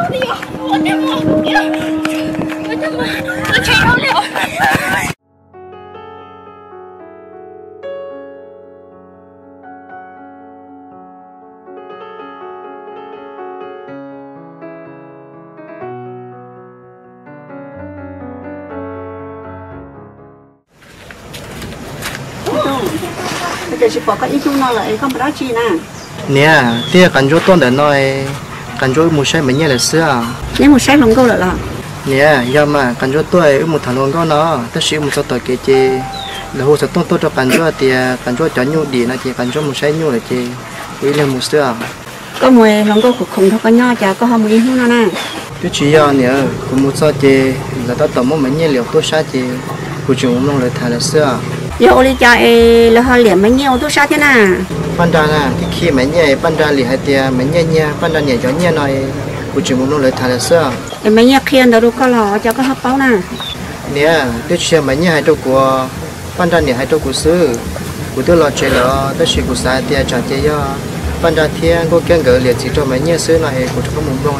Tsis pom koj ib hnub no lawm, koj mus dab tsi na? Niam, twb yog Qav Ntsuab tuaj ntawm no, Qav Ntsuab wb mus saib Maiv Nyiaj lawm xwb. Neb mus saib hluas nkauj lawm los? Niam, yog mas, Qav Ntsuab tuaj wb mus tham hluas nkauj no, tab sis wb mus txog tom kev ces lawv hu xov tooj tuaj rau Qav Ntsuab tias Qav Ntsuab cov nyuj dim no ces Qav Ntsuab mus saib nyuj lawm ces kuv ib leeg mus xwb. Koj mus hluas nkauj khoom khoom nrog koj nyob, cas koj ho mus ib hnub no na? Twb tsis yog niam, kuv mus txog ces lawv tab tom muab Maiv Nyiaj liam ua tub sab ces kuv tseem mus mloog lawv tham lawm xwb. Yog ua li cas es lawv ho liam Maiv Nyiaj ua tub sab thiab na? Paj Nra na, tib khi Maiv Nyiaj, Paj Nra liam hais tias Maiv Nyiaj nyiag Paj Nra niam cov nyiaj no, kuv tseem mus mloog lawv tham lawm xwb. Es Maiv Nyiaj qhia ntawd rau koj los cas koj ho paub na? Niam, twb tsis yog Maiv Nyiaj hais rau kuv, Paj Nra niam hais rau kuv xwb. Kuv twb los tsev lawm tab sis kuv xav hais tias tsam ces yog Paj Nra thiab Nkauj Kiab nkawd liam txiv rau Maiv Nyiaj xwb no es kuv rov qab mus mloog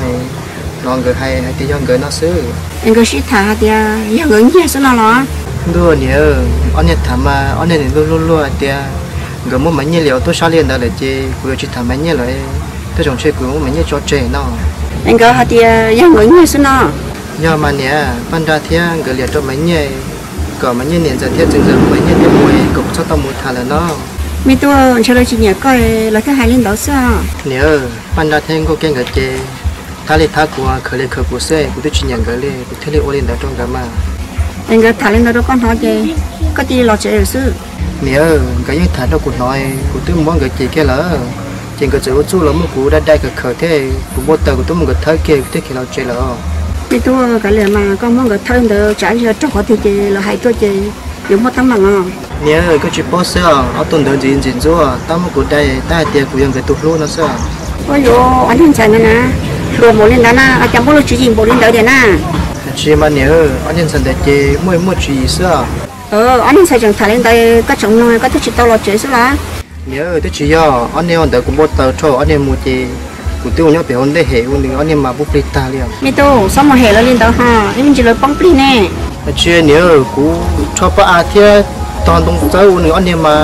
hnov nkawd hais hais tias yog nkawd no xwb. Es nkawd sib tham hais tias yog nkawd nyiag xwb no los? Ntuj niam, ob niag tham mas ob niag nim luag luag luag hais tias nkawd muab Maiv Nyiaj liam ua tub sab li ntawd lawm ces kuv yuav tsis tham Maiv Nyiaj lawm, tej zaum ntshe kuv yuav muab Maiv Nyiaj tso tseg no. Es nkawd hais tias yog nkawd nyiag xwb no? Yog mas niam, Paj Nra thiab nkawd liam rau Maiv Nyiaj, kom Maiv Nyiaj niam ntxawm thiab txiv ntxawm hu Maiv Nyiaj tuaj mus es kom kuv txhob tau mus tham lawm no. Me tub, ntshe lawv tsis nyiam koj lawv thiaj hais li ntawd xwb. Niam, Paj Nra thiab Nkauj Kiab nkawd ces thab li thab kuv, khawv li khawv kuv xwb, kuv twb tsis nyiam nkawd li kuv thiaj li ua li ntawd rau nkawd mas. Es nkawd tham li ntawd rau koj hnov ces koj cia li los tsev lawm xwb. Niam, nkawd yeej tham rau kuv hnov, kuv twb muab nkawd cem kiag lawm, ces nkawd txawm ua txuj los muab kuv dai dai khawv khawv thiab, kuv npau taws kuv twb muab nkawd thawb kiag kuv thiaj khiav los tsev lawm. Me tub, kav liam mas koj muab nkawd thawb ntawd tsam ib ntsis raug qhov twg ces lawv hais tuaj ces yuav muaj teeb meem os. Niam, koj tsis paub xwb os, ob tug ntawd ntxim ntxim ntxub, tab muab kuv dai tab hais tias kuv yog nkawd tus hlub no xwb. Ua yuav ob niag ntxhais ntawd na, hluas npaum li ntawd na, cas muaj lub tswv yim npaum li ntawd tiag na. Tsis mas niam, ob niag ntxhais ntawd ces muaj muaj tswv yim xwb os. Ob niag ntxhais tseem tham li ntawd koj tseem mloog koj thiaj tsis tau los tsev xwb los? Niam, twb tsis yog, ob niag ntawd kuv npau taws rau ob niag mus ces kuv twb ua nyob pem hauv ntej hem ua nws ob niag mas pub plig tag li os. Me tub, txhob mus hem lawv li ntawd ho, ib ntsis lawv poob plig ne. Tsis niam, kuv rho paj av thiab tog ntoo txawb ua nws ob niag mas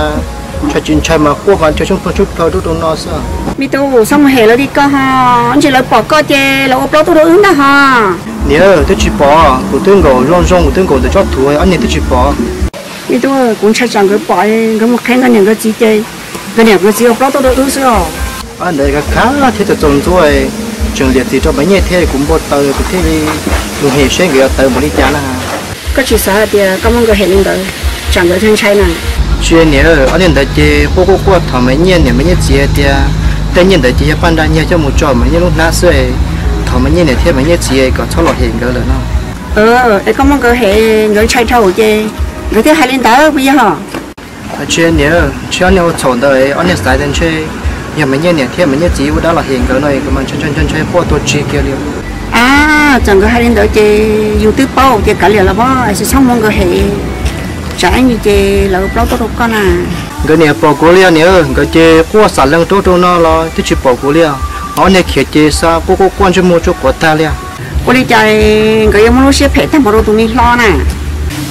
ntshai tsis ntshai mas quaj mas nrhiav xyoob plho xyoob plho rau rau no xwb. Me tub, txhob mus hem lawv li koj ho, ib ntsis lawv pom koj ces lawv ua plaub tuaj rau wb ntag ho. Niam, twb tsis pom, kuv twb nkaum zoo zoo kuv twb nkaum ntawm tsob thuv ob niag twb tsis pom. Me tub, kuv ntshai tsam nkawd pom, nkawd mus qhia nkawd niam nkawd txiv ces nkawd niam nkawd txiv ua plaub tuaj rau wb xwb os. Ob ntawd khav thiab txaus txaus ntxub, tseem liam txiv rau Maiv Nyiaj thiab kuv npau taws kuv thiaj li mus hem seb nkawd yuav tawv npaum li cas na. Koj tsis xav hais tias koj muab nkawd hem li ntawd tsam nkawd ntshai ntshai na? Tsis niam, ob niag ntawd ces quaj quaj quaj thov Maiv Nyiaj niam Maiv Nyiaj txiv hais tias tej nyiaj ntawd ces yog Paj Nra nyiag coj mus tso Maiv Nyiaj lub hnab xwb, thov Maiv Nyiaj niam thiab Maiv Nyiaj txiv kom txhob los hem nkawd lawm no. Es koj muab nkawd hem nkawd ntshai dhau ces nkawd thiaj hais li ntawd puas yog? Tsis niam, ntshe ob niag ua txhaum ntawd, ob niag xav tias ntshe yog Maiv Nyiaj niam thiab Maiv Nyiaj txiv ua dab los hem nkawd no es nkawd mas ntshai ntshai ntshai quaj tuag tsig kiag li. Ab, txawm nkawd hais li ntawd ces yus twb paub ces kav liam los mas tsis txhob muab nkawd hem, tsam ib ntsis ces lawv plaub tuaj rau koj na. Nkawd niam pom kuv li os niam, nkawd ces quaj xam lees rau rau no los twb tsis pom kuv li os, ho ob niag khiav ces xa quaj quaj quaj ntsej muag tsuj quav tag li os. Ua li cas nkawd yuav muaj lub siab phem tag npaum rau tus me hlob na?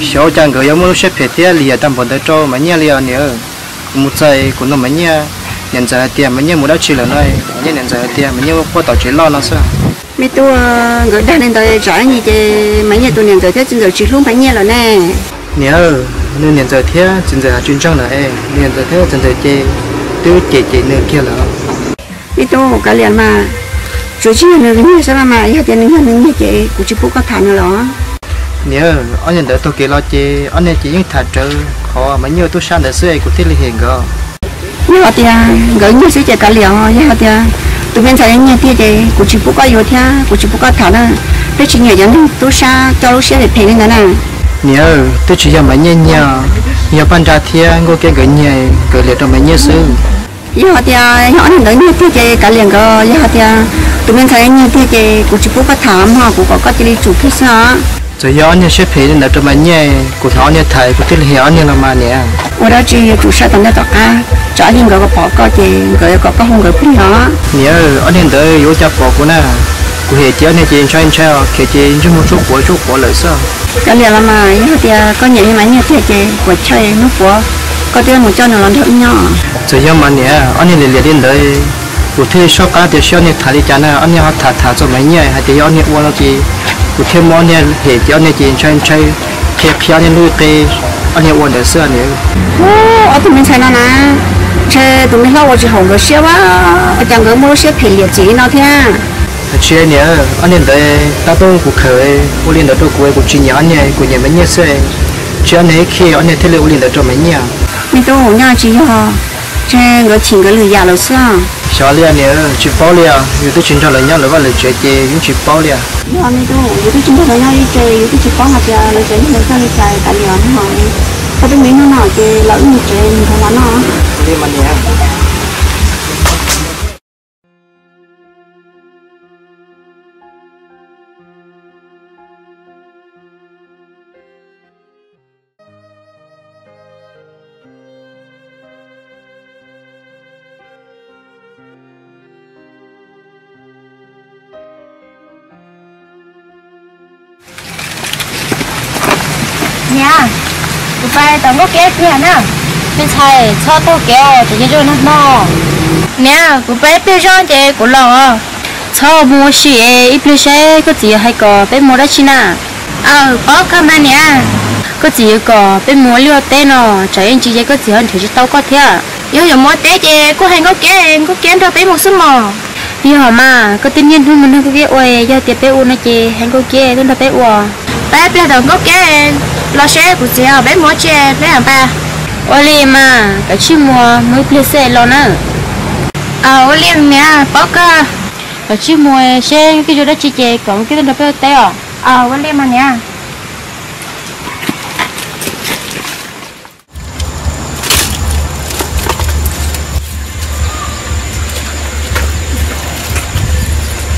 Xyov cas nkawd yuav muaj lub siab phem thiab lim hiam tag npaum ntawd rau Maiv Nyiaj li os niam. Kuv mus txog kuv nug Maiv Nyiaj niam ntxawm hais tias Maiv Nyiaj mus dab tsi lawm no, Maiv Nyiaj niam ntxawm hais tias Maiv Nyiaj quaj tom tsev loj no xwb. Me tub, nkawd dag li ntawd tsam ib ntsis ces Maiv Nyiaj tus niam ntxawm thiab txiv ntxawm tsis hlub Maiv Nyiaj lawm ne. Niam, nws niam ntxawm thiab txiv ntxawm hais tsis ntseeg lawm, nws niam ntxawm thiab txiv ntxawm ces twb cem cem nws kiag lawm. Me tub, kav liam mas, tsuas tsis yog nws nyiag xwb mas, yog tias nws yog nws nyiag ces kuv tsis pub koj tham nws lawm. Niam, ob niag ntawd taug kev los ces ob niag ces yeej tham rawv qhov Maiv Nyiaj ua tub sab ntawd xwb es kuv thiaj li hem nkawd. Yog hais tias nkawd nyiag xwb ces kav liam, yog hais tias tus me ntxhais nyiag tiag ces kuv tsis pub koj yuav thiab kuv tsis pub koj tham na. Peb tsis nyiam cov neeg tub sab coj lub siab phem phem li ntawd na. Niam, twb tsis yog Maiv Nyiaj nyiag, yog Paj Nra thiab Nkauj Kiab nkawd nyiag, nkawd liam rau Maiv Nyiaj xwb. Yog hais tias yog ob niag ntawd nyiag tiag ces kav liam nkawd, yog hais tias tus me ntxhais nyiag tiag ces kuv tsis pub koj tham mog, kuv kom koj cia li tsum kiag xwb os. Txawm yog ob niag siab phem li ntawd rau Maiv Nyiaj, kuv hnov ob niag tham kuv thiaj li hem ob niag los mas niam. Ua dab tsi yuav tsum saib tom ntej tom qab, tsam ib ntsis nkawd pom koj ces nkawd yuav kom koj hu nkawd plig os. Niam, ob niag ntawd yuav ua cas pom kuv na? Kuv hem ces ob niag ces ntshai ntshai os, khiav ces ntsej muag tsuab quav tsuab quav lawm xwb. Kav liam los mas, yog tias koj nyiam niag Maiv Nyiaj tiag ces kuv chawj hnub puav koj twb mus coj nws los nrog wb nyob. Txawm yog mas niam, ob niag liam liam li ntawd, kuv thiaj soj qab tias seb ob niag tham li cas na, ob niag ho tham tham txog Maiv Nyiaj hais tias yog ob niag ua no ces kuv thiaj muab ob niag hem ces ob niag ces ntshai ntshai, qhia qhia ob niag lub qe, ob niag ua ntawd xwb niam. Ub, ob tug me ntxhais no na, ntshe tus me hlob ua tsis haum nkawd siab ua cas nkawd muaj lub siab phem liam txim li no thiab. Tsis niam, ob niag ntawd tab tom kuv khawm, ua li ntawd rau kuv, kuv tsis nyiam ob niag, kuv nyiam Maiv Nyiaj xwb. Tsis ob niag ib khib ob niag thiaj li ua li ntawd rau Maiv Nyiaj. Me tub, nyob tsis yog, ntshe nkawd chim nkawd lwm yam lawm xwb. Xyov li niam, tsis paub li os, yus twb tsis nrog lawv nyob lawv vaj lawv tsev ces yeej tsis paub li. Yog me tub, yus twb tsis nrog lawv nyob ib tsev, yus twb tsis paub hais tias lawv tsev neeg txawj li cas. Kav liam no, koj twb me hnub no ces los wb mus tsev mus nrog los noj. Niam, kuv pais tom Nkauj Kiab kiag na. Me ntxhais, txhob taug kev os, tseem yuav nag hmo. Niam, kuv pais ib pliag zoj ces kuv los. Txhob mus ua si es ib pliag saib koj txiv yuav hais kom peb mus dab tsi na. Aw, paub kawg mas niam. Koj txiv yuav kom peb mus ua liaj ua teb no, tsam ib ntsis ces koj txiv ho nrhiav tsis tau koj thiab. Yog yuav mus ua teb ces kuj hais Nkauj Kiab, Nkauj Kiab nrog peb mus xwb mog. Yog mas, koj twb niaj hnub mus nrog Nkauj Kiab ua, yog tias peb ua no ces hais Nkauj Kiab tuaj nrog peb ua. Peb pliag tom Nkauj Kiab los seb kuv txiv peb mus ua tsi peb mam pais. Ua li mas, kav tsij mus, mus ib pliag xwb los nawb. Aw, ua li niam, paub kawg. Kav tsij mus seb Nkauj Kiab yuav dab tsi ces kom Nkauj Kiab tuaj nrog peb ua teb os. Aw, ua li mas niam.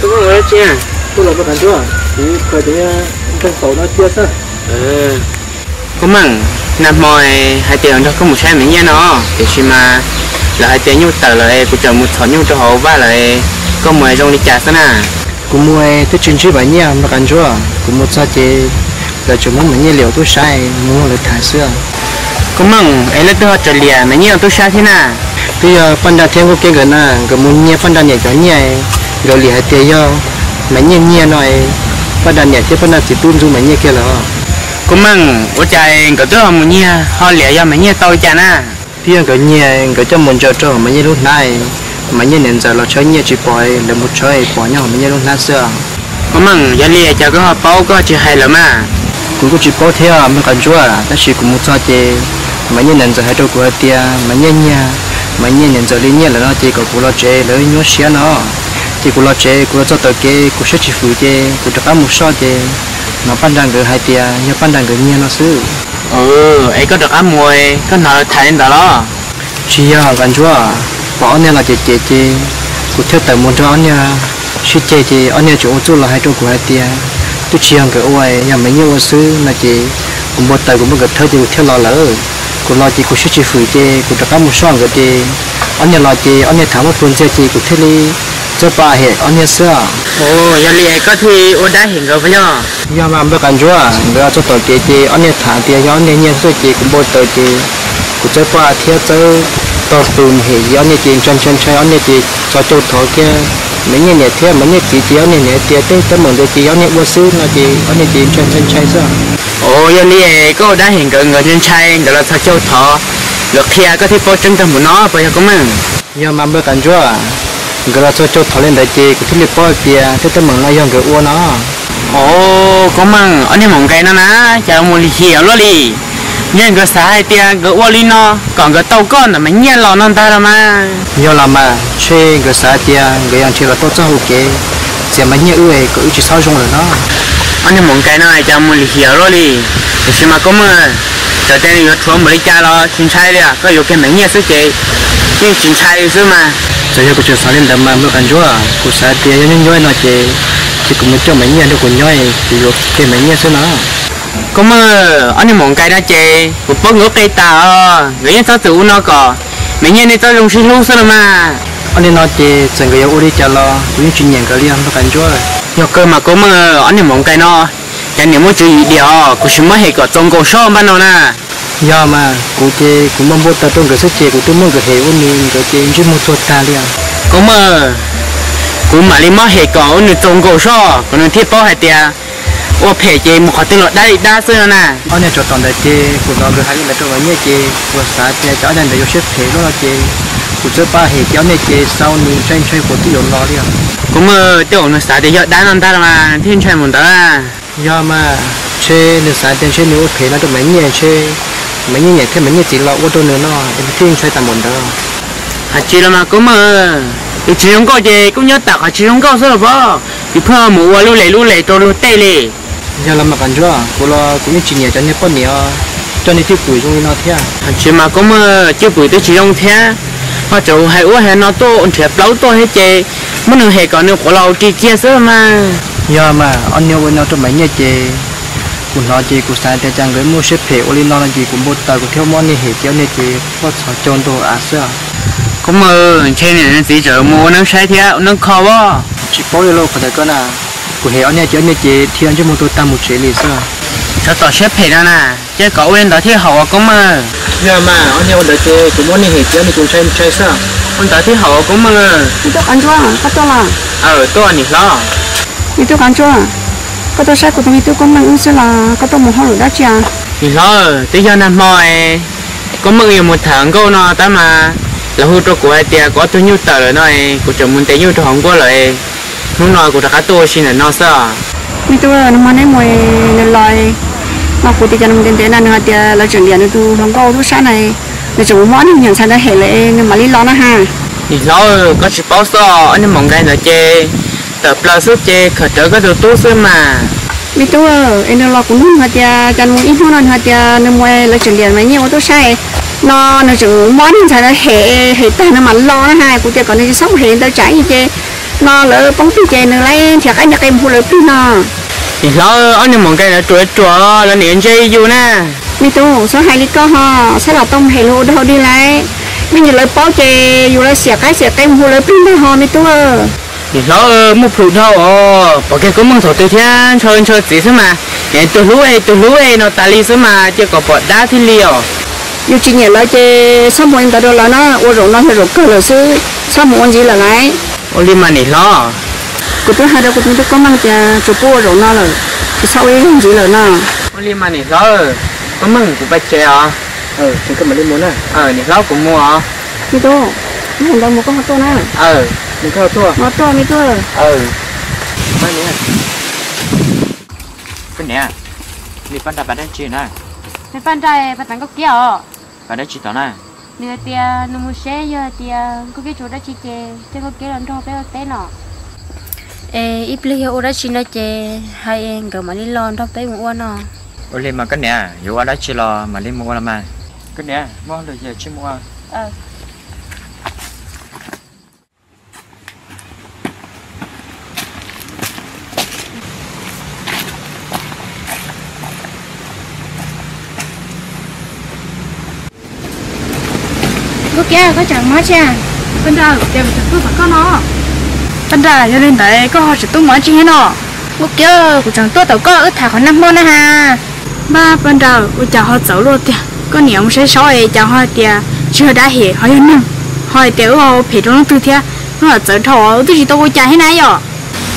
Koj mus ua dab tsi? Kuv los mus qab ntsuab, kuv khaws cov nplooj taum no cia xwb. Koj Meej, nag hmo hais tias nrog koj mus saib Maiv Nyiaj no, tiam sis mas lawv hais tias nyuj tawm lawm, kuv tseem mus txhom nyuj rau hauv vaj lawm, koj mus zoo li cas xwb na? Kuv mus twb tsis ntsib Maiv Nyiaj npawg Qab Ntsuab, kuv mus txog ces lawv tseem muab Maiv Nyiaj liam ua tub sab, mus mloog lawv tham xwb. Koj Meej, es leej twg ho tseem liam Maiv Nyiaj ua tub sab thiab na? Twb yog Paj Nra thiab Nkauj Kiab nkawd na, nkawd mus nyiag Paj Nra niam cov nyiaj, nkawd liam hais tias yog Maiv Nyiaj nyiag no, Paj Nra niam thiab Paj Nra txiv tub ntxub Maiv Nyiaj kiag lawm. Koj Meej, ua cas nkawd twb ho mus nyiag ho liam yog Maiv Nyiaj tau li cas na? Twb yog nkawd nyiag, nkawd coj mus ntsaws rau hauv Maiv Nyiaj lub hnab, Maiv Nyiaj niam ntxawm los tshawb nyiaj tsis pom, lawv mus tshawb pom nyob hauv Maiv Nyiaj lub hnab xwb. Koj Meej, yog li cas koj ho paub koj tsis hais lawv mas? Kuv kuj tsis paub thiab npawg Qab Ntsuab, tab sis kuv mus txog ces Maiv Nyiaj niam ntxawm hais rau kuv hais tias Maiv Nyiaj nyiag, Maiv Nyiaj niam ntxawm li nyiaj lawm no ces kom kuv los tsev lawv nyuaj siab no. Ces kuv los tsev, kuv los txog tav kev kuv siab tsis fwm ces kuv rov qab mus soj ces hnov Paj Nra nkawd hais tias yog Paj Nra nkawd nyiag no xwb. Es koj rov qab mus, koj hnov lawv tham li ntawd los? Tsis yog Qab Ntsuab, pom ob niag los cem cem ces kuv thiaj tawm mus nrog ob niag sib ceg ces ob niag tseem ua txuj los hais rau kuv hais tias twb tsis yog nkawd ua, yog Maiv Nyiaj ua xwb no ces kuv npau taws kuv npau nkawd thawb ces kuv thiaj los lawm. Kuv los ces kuv siab tsis fwm ces kuv rov qab mus soj nkawd ces ob niag los ces ob niag tham muaj puas ntxiag ces kuv thiaj li txawb pa hem ob niag xwb. Yog li koj thiaj ua dab hem nkawd puas yog? Yog mas npawg Qab Ntsuab, nkawd los txog tom kev ces ob niag tham tias yog ob niag nyiag xwb ces kuv npau taws ces kuv txawb pa thiab txawb tog tus mus hem ces ob niag ces ntshai ntshai ntshai, ob niag ces txhos caug thov kiag Maiv Nyiaj niam thiab Maiv Nyiaj txiv ces ob niag niam tias tej teeb meem ntawd ces yog ob niag ua xwb no ces ob niag ces ntshai ntshai ntshai xwb. Yog li koj ua dab hem nkawd, nkawd ntshai ntshai nkawd los txhos caug thov, nkawd qhia koj thiaj paub tseeb tag npaum no puas yog Koob Meej? Yog mas npawg Qab Ntsuab, nkawd los txhos caug thov li ntawd ces kuv thiaj li paub hais tias tej teeb meem no yog nkawd ua no. Koob Meej, ob niag maum nqe no na, cas mus lim hiam luaj li. Ntshe nkawd xav hais tias nkawd ua li no kom nkawd tau koj ntawm Maiv Nyiaj los no ntag los mas. Yog los mas, ntshe nkawd xav hais tias nkawd yog nrhiav los tau txoj hau kev txiav Maiv Nyiaj wb kom wb tsis txhob zoo lawm no. Ob niag maum nqe no cas mus lim hiam luaj li. Tiam sis mas Koob Meej, txawm tias nws yuav rhuav npaum li cas los tsis ntshai li, koj yuav kiag Maiv Nyiaj xwb ces yeej tsis ntshai li xwb mas. Txawm yog kuv tseem xav li ntawd mas npawg Qab Ntsuab, kuv xav tias yog nyob nyob no ces cia kuv mus coj Maiv Nyiaj nrog kuv nyob, kuv yuav kiag Maiv Nyiaj xwb no. Koob Meej, ob niag maum nqe no ces kuv paub nkawd lub qe tas os, nkawd yeej txhob txwm ua no kom Maiv Nyiaj nej txhob zoo sib hlub xwb no mas. Ob niag no ces txawm nkawd yuav ua li cas los kuv yeej tsis nyiam nkawd li os npawg Qab Ntsuab. Yog kawg mas Koob Meej, ob niag maum nqaij no, cas niam muaj tswv yim diam os, kuv tsis muab hem kom txaus nkaus soj npaj no na. Yog mas, kuv ces kuv muaj npau taws rau nkawd xwb ces kuv twb muab nkawd hem ua nws nkawd ces ntsej muag tuag tag li os. Koob Meej, kuv mam li muab hem kom ua nws txaus nkaus soj kom nws thiaj paub hais tias ua phem ces mus qhov twg los dab li dab xwb no na. Ob niag tsov tom ntawd ces kuv hnov nkawd hais li ntawd rau Maiv Nyiaj ces kuv xav tias cas ob niag ntawd yuav siab phem luaj no ces kuv txawm pab hem ces ob niag ces xav ua nws ntshai ntshai kuv twb yuav los li os. Koob Meej, tej zaum nws xav tias yog dab no ntag los mas thiaj ntshai mus ntawd. Yog mas, ntshe nws xav tias ntshe nws ua phem no rau Maiv Nyiaj ntshe Maiv Nyiaj niam thiab Maiv Nyiaj txiv los ua rau nws no es nws thiaj ntshai tas npaum ntawd. Hais tsis los mas Koob Meej, tus tsis zoo nkauj ces kuj nyob tam qhov tsis zoo nkauj xwb los pob, tsis pheej mus ua lub les lub les rau luag tej li. Yog los mas Qhov Ntsuab, kuv los kuv yeej tsis nyiam cov niag poj niam coj niag cwj pwm zoo li no thiab. Hais tsis mas Koob Meej, cwj pwm twb tsis zoo thiab, ho tseem hais ub hais no tuaj nrhiav plaub tuaj thiab ces muab nws hem kom nws quav los ris kiag xwb mas. Yog mas, ob niag ua li no rau Maiv Nyiaj ces kuv hnov ces kuv xav tias cas nkawd muaj siab phem ua li no no ces kuv npau taws kuv thiaj muab ob niag hem ces ob niag ces poj txhov caug ntua av xwb. Koob Meej, ntshe niam nws txiv tseem mus ua neeb saib thiab ua neeb kho as. Tsis paub li lauj qhov ntawd koj na. Kuv hem ob niag ces ob niag ces dhia ntsej muag tuag tag mus tsev li xwb. Tsov tom siab phem no na, ces kom ua li ntawd thiaj haum os Koob Meej. Yog mas, ob niag ua ntawd ces kuv muab niag hem ces ob niag kuv ntshai ntshai xwb. Ua ntawd thiaj haum os Koob Meej. Me tub Qhov Ntsuab, koj tuaj los? Aws, tuaj niam hlob. Me tub Qhov Ntsuab, koj tuaj saib kuv tus me tub Koob Meej wb xwb los koj tuaj mus hauj lwm dab tsi os? Niam hlob, twb yog nag hmo Koob Meej yuav mus tham nkauj no tab mas lawv hu rau kuv hais tias kuv ob tug nyuj tawm lawm no, kuv tseem mus ntes nyuj rau hauv nkuaj lawm. Hnub no kuv rov qab tuaj ua si ntawm no xwb os. Me tub, nag hmo neb mus nws los no kuv tias cov nws mus ntev ntev no nws hais tias lawv tseem liam nws tus hluas nkauj tub sab na, nws tseem mus muab ob niag me nyuam ntxhais ntawd hem lawm nws mam li los na ha. Niam hlob, koj tsis paub xwb, ob niag maum nqaij ntawd ces tawm plaws xwb ces khawm rawv koj tus tub xwb mas. Me tub, es nws los kuv nug nws hais tias cas nws mus ib hnub no nws hais tias nws mus lawv tseem liam Maiv Nyiaj ua tub sab no, nws tseem muab ob niag ntxhais ntawd hem, hem tag nws mam los na ha. Kuv tias kom nws tsis txhob mus hem li ntawd tsam ib ces no lawv poob plig ces nws lawv nrhiav qaib nrhiav qe mus hu lawv plig no. Niam hlob, ob niag maum nqaij ntawd ruam ruam lawv niam ntse yus na. Me tub, txhob hais li koj ho, txhob los tau mus hem luag ua dog dig lauj. Me nyuam lawv paub ces yus lawv xiam qaib xiam qe mus hu lawv plig ntag ho me tub. Niam hlob, muaj plhus dhau os, pom kiag Koob Meej thaum twg thiab ntshaw ntshaw txiv xwb mas, niam tus hlub es tus hlub es no tas li xwb mas cia kom pom dab thiaj li os. Yus tsis nyiam lawv ces txhob mus li ntawd rau lawv na, ua zaum no yog zaum kawg lawm xwb, txhob mus ua ntxiv lawm lauj. Ua li mas niam hlob. Kuv twb hais rau kuv tus me tub Koob Meej tias tsuas pub ua zaum no lawm, tsis txhob ua ib zaug ntxiv lawm no. Ua li mas niam hlob, Koob Meej kuv pais tsev os. Tseem koj mam li mus na. Niam hlob kuv mus os. Me tub, mus ntawd mus koj ho tuaj na. Mus koj ho tuaj. Mus tuaj me tub. Koj niam, Paj Nra pab dab tsi na? Paj Nra pab tag nkauj kiab os. Pab dab tsi tod na? Nws hais tias nws mus seb yog hais tias nkauj kiab tsis ua dab tsi ces coj nkauj kiab los nrog peb ua teb no. Es ib pliag yog ua dab tsi no ces hais nkawd mam li los nrog peb mus ua no. Ua li mas koj niam, yuav ua dab tsi los mam li mus ua los mas. Koj niam, muaj hauj lwm ces mus ua. Nkauj kiab, koj tseem mob tsi? Paj Nra, cas kuv tseem tuaj tom koj no? Paj Nra, yog li ntawd koj ho tseem tuaj mus dab tsi thiab no? Nkauj kiab, kuv tseem tuaj tom koj wb tham qhov nag hmo na has. Npab Paj Nra, ua cas ho txawv luaj tiag, koj niam mus saib saub es cas ho hais tias tsis yog dab hem ho yog neeg, ho hais tias wb ho ua phem rau leej twg thiab, hnub no txawv dhau wb twb tsis tau ua cas thiab na yom.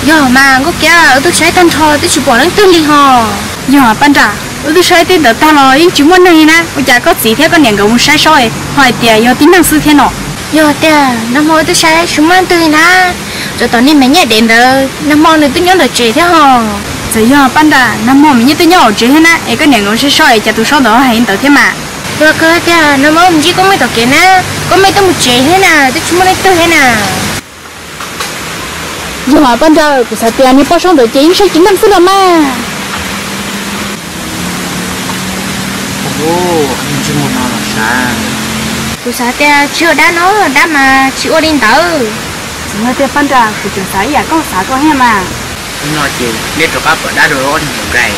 Yog mas Nkauj kiab, wb twb saib tag nrho twb tsis pom leej twg li ho. Yog Paj Nra, wb twb saib tej ntawd tag los yeej tsis muaj neeg li na, ua cas koj txiv thiab koj niam nkawd mus saib saub ho hais tias yog tib neeg xwb thiab no? Yog tiag, nag hmo wb twb saib tsis muaj leej twg li na. Tsov tom niag Maiv Nyiaj dev ntawd nag hmo nws twb nyob ntawm tsev thiab ho. Txawm yog Paj Nra, nag hmo Maiv Nyiaj twb nyob hauv tsev thiab na, es koj niam nkawd mus saib saub es cas tus saub ntawd hais li ntawd thiab mas. Yog kawg tiag, nag hmo mus ntsib Koob Meej tom kev na, Koob Meej twb mus tsev thiab na, twb tsis muaj leej twg thiab na. Yog Paj Nra, kuv xav tias niag poj saub ntawd ces yeej saib tsis neej xwb los mas. Kuv xav tias tsis yog dab no, dab mas tsis ua li ntawd. Txawm yog tiag Paj Nra, kuv tseem xav ib yam koj xav ko thiab mas. Hnub no ces nej rov qab pom dab rau ob niag maum nqaij.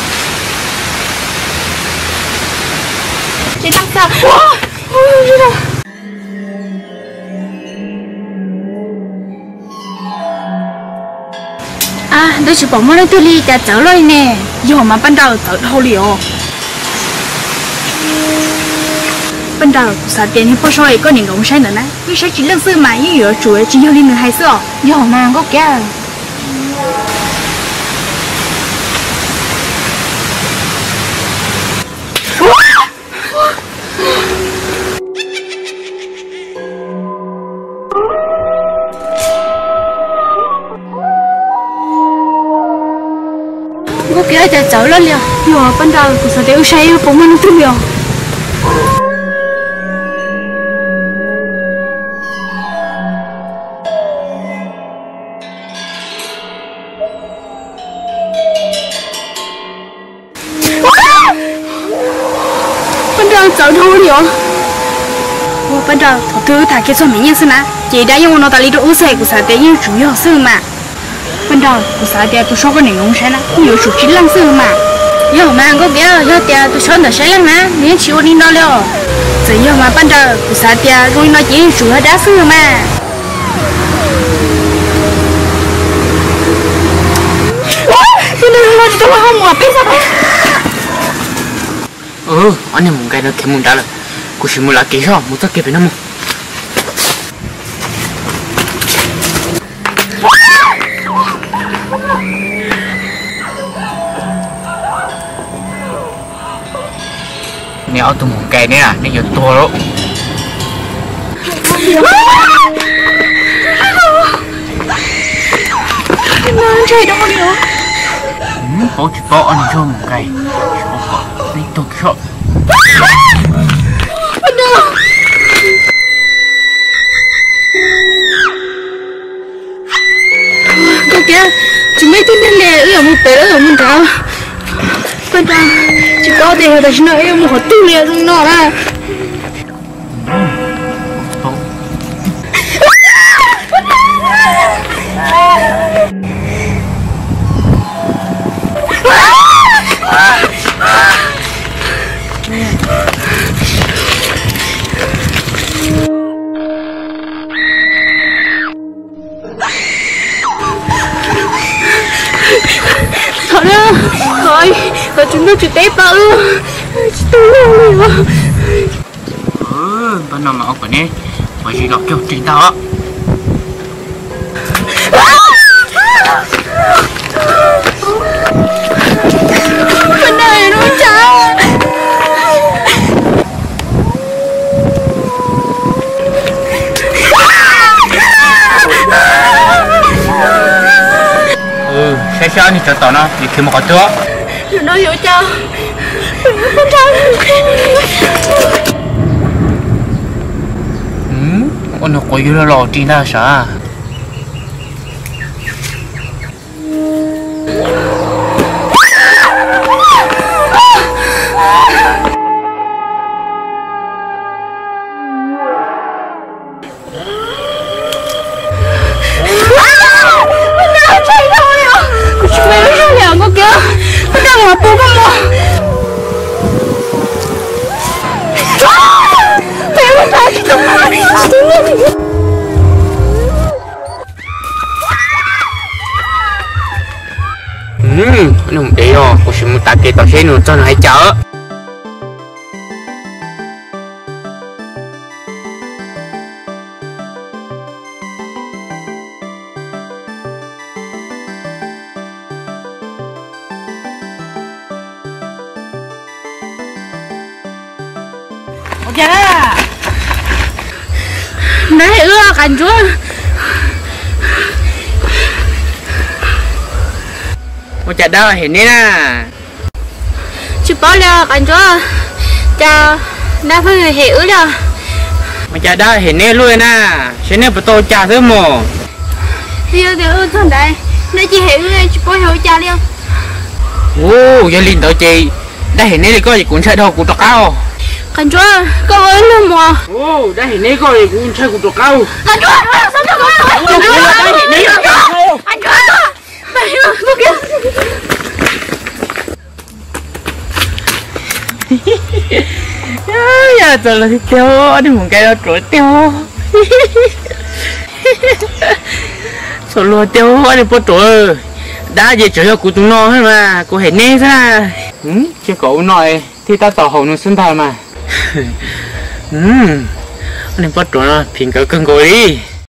Ntuj, tsis pom muaj leej twg li, cas txawv loj li ne. Yog mas Paj Nraws, txawv dhau li os. Paj Nraws, kuv xav tias niag poj saub es koj niam nkawd mus saib ntawd na, yeej saib tsis leej xwb mas, yeej yuav tsum tsis yog li nws hais xwb os. Yog mas Nkauj Kiav. Nkauj Kiav, cas txawv loj li os. Yog Paj Nraws, kuv xav tias wb saib puas muaj leej twg li os. Paj Nraws, txawv dhau li os. Ua Paj Nraws, thaum twg wb tham kiag txog me nyiaj xwb na, ces dab yeej ua no tas li rau wb xwb, kuv xav tias yeej yuav tsum yog xwb mas. Paj Nraws, kuv xav tias tus saub koj niam nkawd mus saib na, yeej yuav tsum tsis leej xwb mas. Yog mas Nkauj Kiav, yog tias tus saub ntawd saib leej na, nws yeej tsis ua li no li os. Txawm yog mas Paj Nraws, kuv xav tias zoo li no ces yeej yuav tsum yog dab xwb mas. Ob niag mus nkaij no khiav mus nrad lawm, kuv sim mus lav kev zog mus txoj kev pem no mus. Nej ob tug mus nkaij ne, nej yuav tuag lauj. Paub tsis paub ob niag ntsoj mus nkaij, nej tuag kiag soj. Nkauj Kiav, tsis muaj ib tug neeg li, wb yuav mus pem los wb yuav mus nrad? Paj Nraws, tsis paub tias yog tam sim no wb yuav mus qhov twg li zoo li no na. Thov, thov, thov tswv ntuj tswv teb pab wb, tsis tau luag li os. Npaj no mas ua kom neb quav zis los kiag ris ntag os. Saib saib niag tsov tom no nws khiav mus qhov twg. Yog no yuav ua cas? Ua nws quav yus los los ris ntag sav. Kuv tsis mus li os Nkauj Kiav, koj nrog kuv mus, koj mus. Nws mus de os, kuv sim mus tav kev tom seb nws txog nws hais cas. Ua cas na? Nab hem wb Qav Ntsuab. Ua cas dab hem neb na? Tsis paub li Qav Ntsuab, cas nab pheej hem wb li. Ua cas dab hem neb luaj na, seb neb puas tau cas xwb mog. Yog tias wb txog ntawd, nab cia hem wb tsis paub yog ua cas li. Ua, yog li ntawd ces dab hem neb li koj es kuv ntshai dhau kuv rov qab os. Qav Ntsuab, koj ua wb luag mus. Dab hem neb koj es kuv ntshai kuv rov qab. Qav Ntsuab, yog txog luag tiag, nej mus nkaij no ruam tiag. Txog luag tiag, nej poj ruam. Dab ces tseem yog kuv tus no mas kuv hem neb xwb. Tsis kom ua no thiaj tab tom haum nws xwb ntag mas. Ob niag poj ruam no phim nkawd kawg nkaus li.